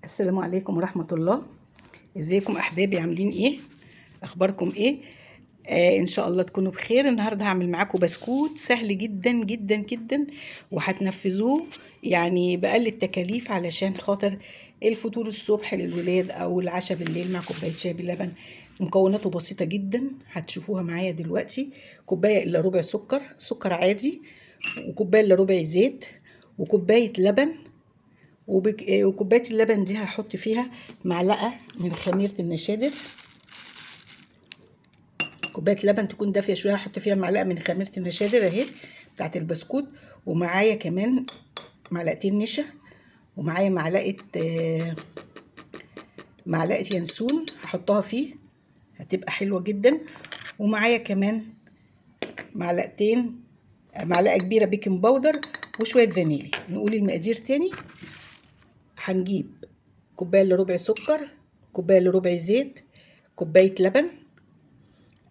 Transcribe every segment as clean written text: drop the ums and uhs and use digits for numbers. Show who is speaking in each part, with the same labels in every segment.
Speaker 1: السلام عليكم ورحمة الله. ازيكم احبابي؟ عاملين ايه؟ اخباركم ايه؟ ان شاء الله تكونوا بخير. النهارده هعمل معاكم بسكوت سهل جدا جدا جدا، وهتنفذوه يعني باقل التكاليف علشان خاطر الفطور الصبح للولاد او العشاء بالليل مع كوباية شاي باللبن. مكوناته بسيطة جدا هتشوفوها معايا دلوقتي. كوباية الا ربع سكر، سكر عادي، وكوبايه الا ربع زيت، وكوبايه لبن، وكوبايه اللبن دي هحط فيها معلقه من خميره النشادر. كوباية لبن تكون دافيه شوية هحط فيها معلقه من خميره النشادر اهي بتاعه البسكوت، ومعايا كمان معلقتين نشا، ومعايا معلقه ينسون هحطها فيه، هتبقى حلوة جدا. ومعايا كمان معلقه كبيرة baking powder وشوية فانيليا. نقول المقادير تاني. هنجيب كوباية الا ربع سكر، كوباية الا ربع زيت، كوباية لبن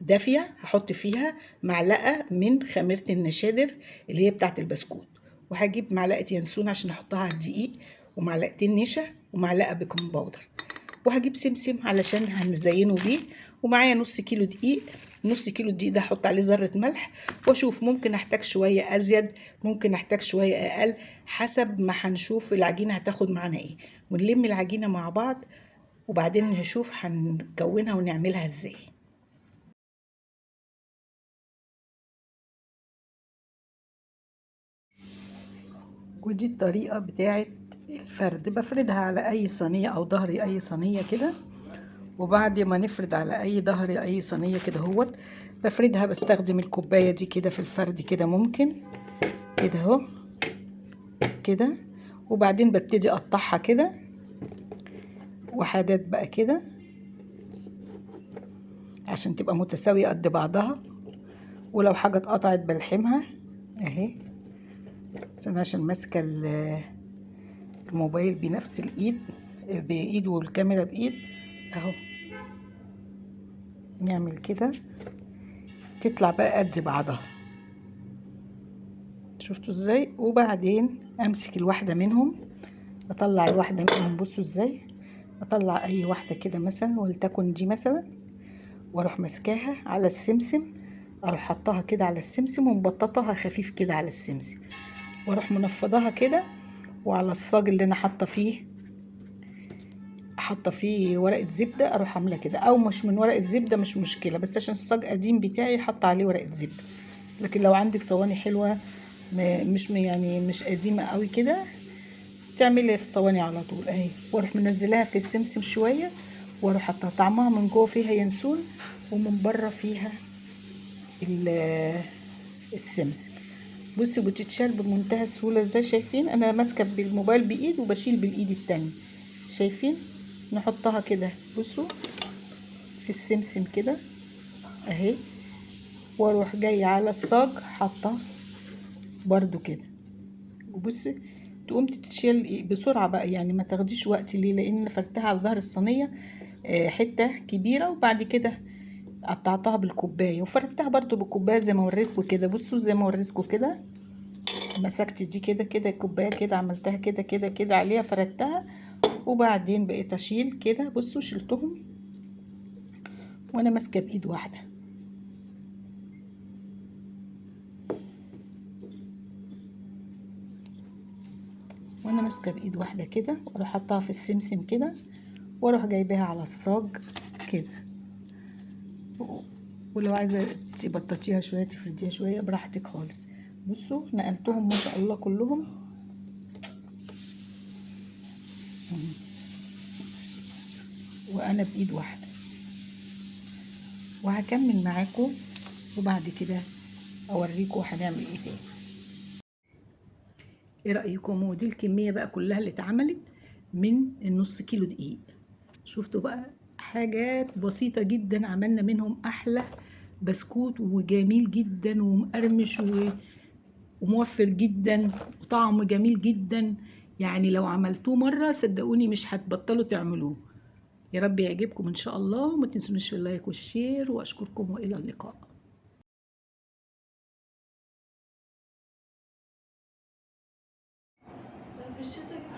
Speaker 1: دافيه هحط فيها معلقه من خميره النشادر اللي هي بتاعه البسكوت، وهجيب معلقه ينسون عشان احطها على الدقيق، ومعلقتين نشا، ومعلقة baking powder، وهجيب سمسم علشان هنزينة بيه، ومعايا نص كيلو دقيق. نص كيلو دقيق ده هحط عليه ذره ملح، واشوف ممكن احتاج شوية ازيد ممكن احتاج شوية اقل حسب ما هنشوف العجينة هتاخد معانا ايه، ونلم العجينة مع بعض وبعدين نشوف هنكونها ونعملها ازاي. ودي الطريقة بتاعه الفرد، بفردها على اي صينية او ظهر اي صينية كده، وبعد ما نفرد على اي ظهر اي صينية كده اهوت بفردها، بستخدم الكوباية دي كده في الفرد كده، ممكن كده اهو كده، وبعدين ببتدي اقطعها كده وحدات بقى كده عشان تبقى متساوية قد بعضها، ولو حاجة اتقطعت بلحمها اهي. بس انا عشان ماسكه الموبايل بنفس الايد، بايد والكاميرا بايد اهو، نعمل كده تطلع بقى قد بعضها. شفتوا ازاي؟ وبعدين امسك الواحدة منهم، اطلع الواحدة منهم، بصوا ازاي، اطلع اي واحدة كده مثلا، ولتكن دي مثلا، واروح ماسكاها على السمسم، اروح حطها كده على السمسم ومبططها خفيف كده على السمسم، واروح منفضاها كده، وعلى الصاج اللي انا حاطه فيه ورقة زبدة اروح عامله كده، او مش من ورقة زبدة مش مشكلة، بس عشان الصاج قديم بتاعي حاطه عليه ورقة زبدة. لكن لو عندك صواني حلوة مش يعني مش قديمة قوي كده، تعملي في الصواني على طول اهي. واروح منزلاها في السمسم شوية، واروح حاطه طعمها من جوه فيها ينسون، ومن بره فيها السمسم. بصي بتتشال بمنتهى السهولة ازاي، شايفين انا ماسكه بالموبايل بايد وبشيل بالايد التانية، شايفين؟ نحطها كده بصوا في السمسم كده اهي، واروح جاية على الصاج حاطه برضو كده، وبصي تقوم تتشيل بسرعة بقى، يعني ما تاخديش وقت. ليه؟ لان فرتها على ظهر الصينية حتة كبيرة، وبعد كده قطعتها بالكوبايه وفردتها برضو بالكوبايه زي ما وريتكم كده. بصوا زي ما وريتكم كده، مسكت دي كده كده الكوباية كده، عملتها كده كده كده عليها، فردتها، وبعدين بقيت اشيل كده. بصوا شلتهم وانا ماسكه بايد واحدة. وانا ماسكه بايد واحدة كده، واروح حطها في السمسم كده، واروح جايباها على الصاج كده. ولو عايزه تبططيها شوية تفرديها شوية براحتك خالص. بصوا نقلتهم ما شاء الله كلهم، وانا بايد واحدة. وهكمل معاكم وبعد كده اوريكم هنعمل ايه تاني. ايه رايكم؟ ودي الكمية بقى كلها اللي اتعملت من النص كيلو دقيق. شفتوا بقى حاجات بسيطة جدا عملنا منهم احلى بسكوت، وجميل جدا ومقرمش وموفر جدا وطعمه جميل جدا. يعني لو عملتوه مرة صدقوني مش هتبطلوا تعملوه. يا رب يعجبكم ان شاء الله، وما تنسونيش في ال like وال share، واشكركم والى اللقاء.
Speaker 2: في الشتاء.